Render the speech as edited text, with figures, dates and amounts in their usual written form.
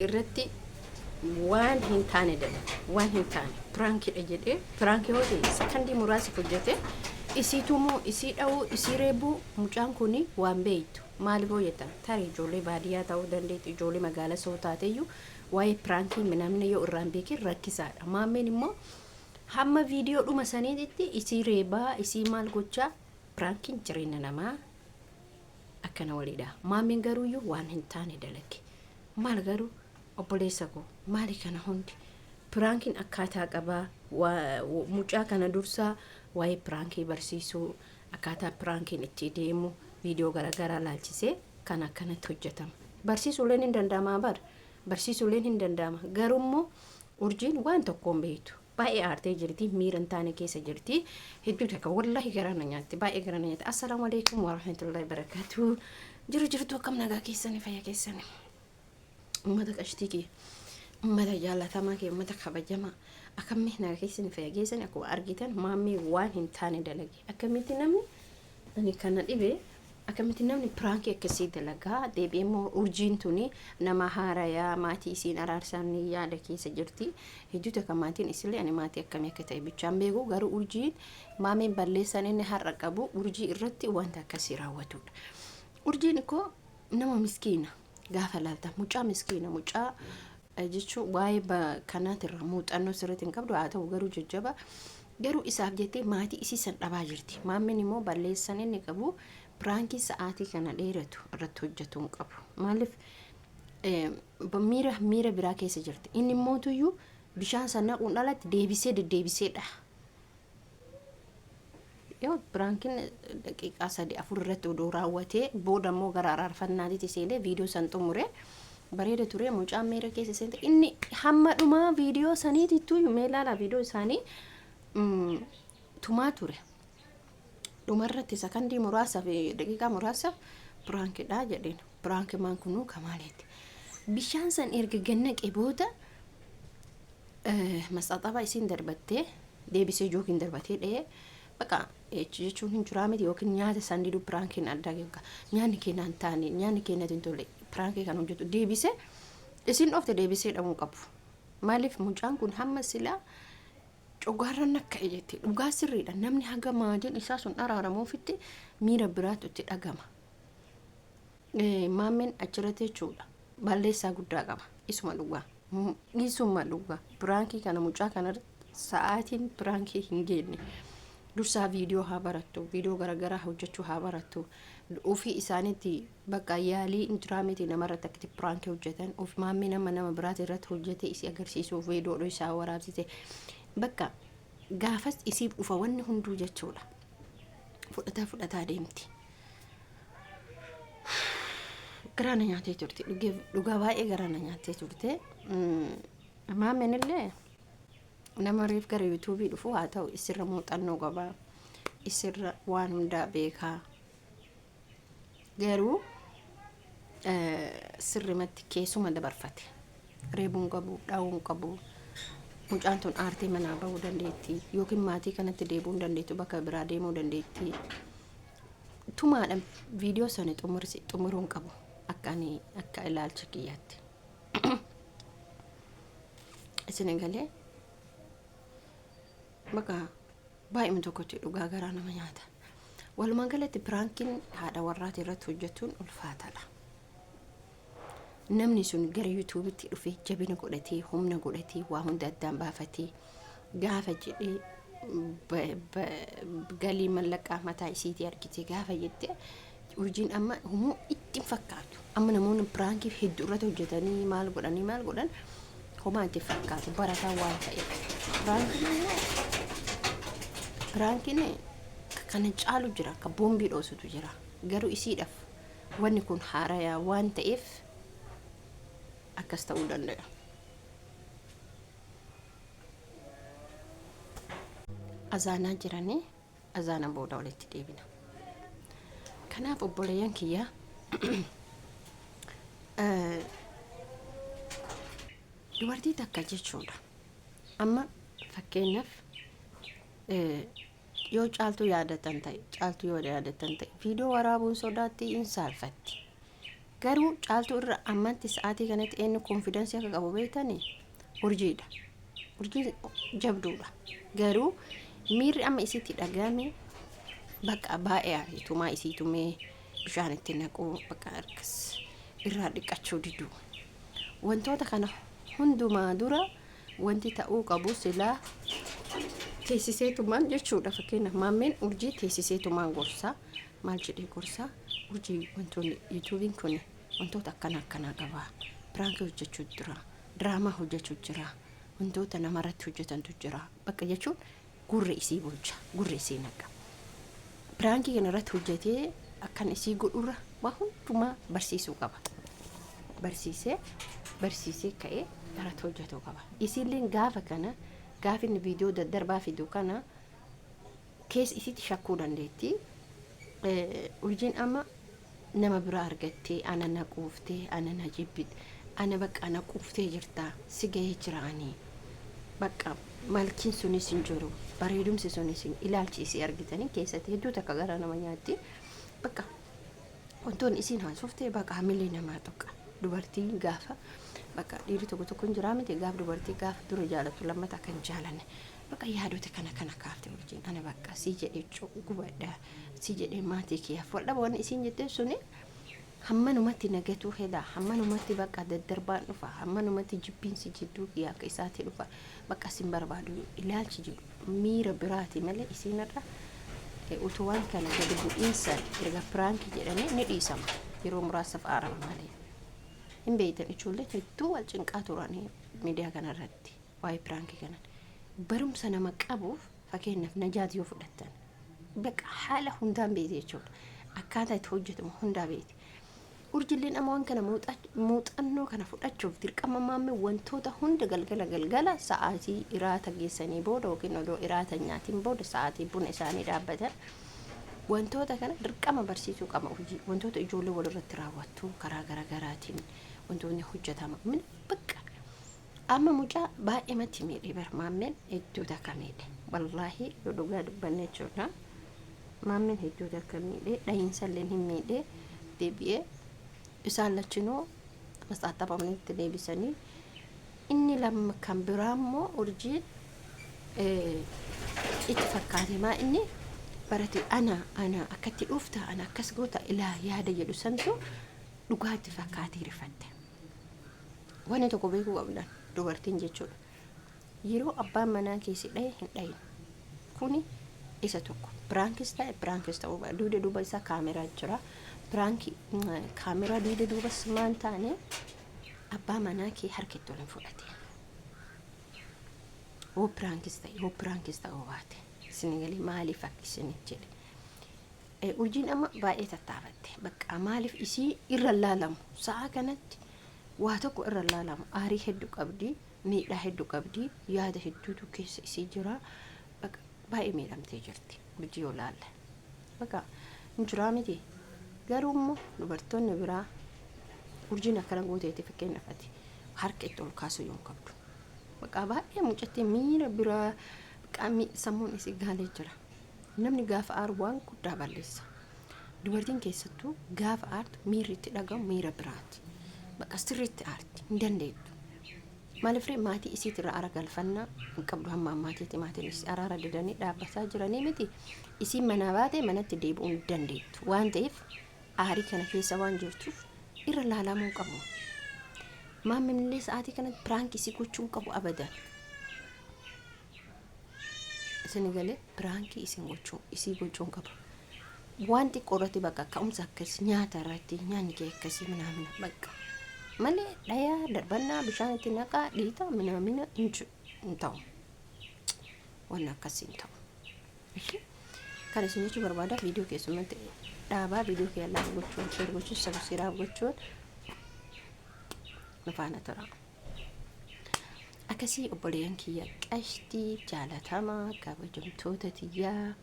Irratti waan hin taane dalage. Waan hin taane piraankidha jedhee piraankii yoo ta'e sakandii muraasa hojjete isii tumuu, isii dha'uu, isii reebuu. Mucaan kun waan beeytu maaliif hoo jettan, tarii ijoollee baadiyyaa ta'uu dandeetti, ijoollee magaalaa soo taateyyuu waa'ee piraankii namni yoo irraan beekin rakkisaadha. Maammeen immoo hamma viidiyoo dhuma saniititti isii reebaa, isii maal gochaa. Piraankiin jireenya namaa akkana waliidha. Maammeen garuuyyuu waan hin taane dalage. Maal garuu obboleessa koo, maali kana hundi? Piraankiin akkaataa qabaa. Mucaa kana dursaa waa'ee piraankii barsiisuu, akkaataa piraankiin itti deemu viidiyoo garaagaraa laalchisee kan akkanatti hojjetama. Barsiisuuleen hin danda'ama bar. Barsiisuuleen hin danda'ama. Garuu urjiin waan tokkoon beektu. Baay'ee aartee jirti, miira hin taane keessa jirti. Hedduu takka wallahi garaa na nyaatti, baay'ee garaa na nyaatti. Assalaamu alaikum warahmatullahi wabarakatuh. Jiru jirtu, akkam nagaa keessanii, fayyaa keessanii? Ummata qashtii kee, ummata jaalatamaa kee, ummata kabajamaa, akkamii nagaa keessanii, fayyaa keessanii? Akkuma argitan maammee waan hin taane dalage. Akkamitti namni, ani kana dhibe, akkamitti namni piraankii akkasii dalagaa? Deebi'ee immoo urjiin tuni nama haarayaa, maatii isiin araarsaan yaada keessa jirti. Hedduu takka maatiin isillee, ani maatii akkamii akka ta'e bichaan beeku, garuu urjiin maameen balleessaan inni har'a qabu urjii irratti wanta akkasii raawwatudha. Urjiin koo nama miskiina gaafa laalta, mucaa miskiina, mucaa jechuun waa'ee kanaatirra muuxannoo sirriitti hin qabdu. Haa ta'u garuu jajjaba, garuu isaaf jettee maatii isii san dhabaa jirti. Maammeen immoo balleessan inni qabu piraankii sa'aatii kana dheeratu irratti hojjetuu hin qabu. Maaliif miira biraa keessa jirti. Inni immootuyyuu bishaan san naquun alatti deebisee deddeebisee dhaha. Yoo piraankiin daqiiqaa 3 4 irratti odoo raawwatee, booda immoo gara araarfannaatitti seenee viidiyoo san xumure bareeda ture. Mucaan miira keessa seente, inni hamma dhumaa viidiyoo saniitittuu mee ilaalaa, viidiyoo isaanii tumaa ture. Dhumarratti sakandii muraasa fi daqiiqaa muraasa piraankidha jedheen. Piraankimaan kunuu kamaaleetti. Bishaan san erga gannaqe booda masxaxaba isiin darbattee deebisee jookiin darbatee dha'ee baqa jechuun hin jiraa miti, yookiin nyaata isaan diduu. Piraankiin addaa eegga, nyaanni keenya hin taane, nyaanni keenya hin tolle, piraankii kan hojjetu deebisee isiin dhoofte deebisee dhabuu qabu. Maaliif mucaan kun hamma silaa cogaarran akka jette dhugaa sirriidha, namni haga maatiin isaa sun araaramuufitti miira biraatu itti dhagama. Maammeen achirratti jechuudha balleessaa guddaa qaba. Isuma dhugaa. Isuma dhugaa. Piraankii kana mucaa kana sa'aatiin piraankii hin geenne. Dursaa viidiyoo haa barattu, viidiyoo garaagaraa hojjechuu haa barattu. Ofii isaaniitti bakka yaalii hin jiraa miti namarratti akkatti piraankii hojjetan. Of maammee nama nama biraati irratti hojjete isii agarsiisuuf viidiyoo isaa waraabsise. Bakka gaafas isiif dhufa wanni hunduu jechuudha. Fudhataa fudhataa deemti. Garaa na nyaatee turte. Dhugaa baay'ee garaa na nyaattee turte. Maammeen illee nama reef gara yuutuubii dhufu haa ta'u, isirra muuxannoo qaba. Isirra waan hundaa beekaa. Garuu sirrimatti keessuma dabarfate. Reebuun qabu, dha'uun qabu. Mucaan tun aartee manaa bahuu dandeetti yookiin maatii kanatti deebi'uu hin dandeettu, bakka biraa deemuu dandeetti. Tumaadhaan viidiyoo sana xumuruu hin qabu akka ani akka ilaalcha kiyyaatti. Isin galee bakka baay'uma tokkotti dhugaa garaa nama nyaata. Walumaa galatti piraankiin haadha warraati irratti hojjetuun ulfaataadha. Namni sun gara yuutuubitti dhufee jabina godhatee, humna godhatee, waa hunda addaan baafatee gaafa jedhee galii mallaqaa mataa isiitii argite gaafa jette, urjiin amma humuu itti hin fakkaatu. Amma namoonni piraankii hedduu irratti hojjetanii maal godhanii maal godhan homaa itti fakkaatu barataa waan ta'eef. Piraankiin immoo piraankiin kana caalu jira, akka boombii dhoosutu jira. Garuu isiidhaaf wanni kun haarayaa waan ta'eef akkas ta'uu danda'a. Azaanaa jiranii, azaana booda walitti deebina. Kanaaf obboleeyyan kiyya, dubartii takka jechuudha. Amma fakkeenyaaf yoo caaltuu yaadatan ta'e, caaltuu yoo yaadatan ta'e, viidiyoo waraabuun sodaatti, hin saalfatti. Garuu Caaltuu irra ammatti sa'aatii kanatti eenyu confidence akka qabu beektanii? Urjiidha. Urjiin jabduudha. Garuu miirri amma isitti dhagahame bakka baay'ee aariitumaa isii tumee bishaan itti naquu, bakka harkas irraa dhiqachuu diduu. Wantoota kana hundumaa dura wanti ta'uu qabu silaa teessiseetumaan jechuudha. Fakkeenyaaf, Maammeen Urjii teessiseetumaan gorsaa. Maal jedhee gorsaa? "Urjii, wantoonni YouTubeiin kun wantoota akkana akkanaa qaba. Prankii hojjechuu jira. Diraamaa hojjechuu jira. Wantoota namarratti hojjetantu jira." Bakka jechuun gurri isii bulcha. Gurri isii naqa. Prankii kana irratti hojjetee akkan isii godhurra waa hundumaa barsiisuu qaba. Barsiisee barsiisee ka'ee irratti hojjetuu qaba. Isiilleen gaafa kana, gaafa inni viidiyoo daddarbaa fidu kana, keessa isitti shakkuu dandeetti. Urjiin amma nama biraa argattee ana na quuftee, ana na jibbite, ana bakka na quuftee jirta, si gahee jira, ani bakka malkiin sunis hin jiru, bareedumsi sunis hin ilaalchi isii argitanii keessatti hedduu takka gara nama nyaatti. Bakka wantoonni isiin haasofte bakka hamilee namaa tuqa. Dubartiin gaafa bakka dhiirri tokko tokko hin jiraa miti, gaafa dubartii gaafa dura jaalatu lammata akka hin jaalanne, bakka yaadota kana kana kaafte. Urjiin ana bakka si jedhee gubadha, si jedhee maatii kiyyaaf wal dhaba, wanni isiin jette suni hammanumatti nagatuu heda, hammanumatti bakka daddarbaan dhufa, hammanumatti jibbiinsi jidduu kiyya akka isaatti dhufa, bakka sin barbaadu ilaalchi jedhu miira biraati malee isiinirra utuu waan kana gadi bu'iinsan erga prankii jedhanii ni dhiisama, yeroo muraasaaf aarama malee. Hin beektan, ijoolleen hedduu wal cinqaa turanii miidiyaa kanarratti waa'ee prankii kanan. Barumsa nama qabuuf, fakkeenyaaf, Najaat yoo fudhattan, bakka haala hundaan beekti jechuudha. Akkaataa itti hojjetamu hundaa beekti. Urjilleen amma waan kana muuxannoo kana fudhachuuf dirqama Maammee wantoota hunda galgala galgala sa'aatii iraata geessanii booda yookiin odoo iraata nyaatiin booda, sa'aatii buna isaanii dhaabbatan, wantoota kana dirqama barsiisuu qaba Urjii. Wantoota ijoollee walirratti raawwattu karaa garaagaraatiin wantoonni hojjetama. Bakka amma mucaa baay'ee matti miidhe bar. Maammeen hedduu takka miidhe, wallaahi, yoo dhugaa dubbanne jechuudha. Maammeen hedduu takka miidhe, dhahiinsallee hin miidhe. Deebi'ee isaan lachinuu masxaaxabamanitti deebisanii. Inni lamma kan biraa immoo Urjiin itti fakkaate maa inni barate, ana akkatti dhufta, ana akkas goota ilaa yaada jedhu santu dhugaa itti fakkaatee rifatte. Wanni tokko beekuu qabdan, dubartiin jechuudha. Yeroo abbaan manaa keessi dhahe hin dhahin. Kuni isa tokko. Prankis ta'e, prankis ta'uu baate, duuda duuba isaa kaameraa jira. Prankii kaameraa duuda duubas maan taane, abbaa manaa kee harka itti ol hin fudhatin. Hoo prankis ta'e, hoo prankis ta'uu baate. Isin galee maaliif akka isin jedhe. Urjiin amma baay'ee tattaafatte. Bakka maaliif isii irra laalamu sa'a kanatti waa tokko irra laalamu, aarii hedduu qabdi, miidhaa hedduu qabdi, yaada hedduutu keessa isii jira. Bakka baay'ee miidhamtee jirti Urjii yoo laalle. Bakka hin jiraa miti. Garuu immoo dubartoonni biraa Urjiin akkana gooteeti, fakkeenyaaf, ati harka itti ol kaasuu yoo hin qabdu. Bakka baay'ee mucattii miira biraa, bakka sammuun isii gaalee jira. Namni gaafa aaru waan guddaa balleessa. Dubartiin keessattuu gaafa aartu miirri itti dhagamu miira biraati. Bakka sirriitti aarti hin dandeettu. Maaliif ree, maatii isiitirraa ara galfannaa hin qabdu hamma ammaatiitti, maatiin isii araara didanii dhaabbataa jiranii miti. Isiin manaa baatee manatti deebi'uu hin dandeettu. Waan ta'eef aarii kana keessa waan jirtuuf irra laalamuu qabu. Maammillee sa'aatii kanatti prankii isii gochuu hin qabu abadan. Isin galee, prankii isin gochuu isii gochuu hin qabu. Waan xiqqoo irratti, bakka ka'umsa akkasii, nyaata irratti, nyaanni kee akkasii minaamina bakka malee dhayaa darbannaa bishaan itti naqaa dhiitaa minaamina hin ta'u. Waan akkasii hin ta'u. Kan isin jechuu barbaada, viidiyoo keessumatti dhaabaa, viidiyoo kee like gochuun, share gochuun, subscribe gochuun nu faana tura. Akkasii obboleeyyan kiyya qashtii jaalatamaa, kabajamtoota tiyyaa.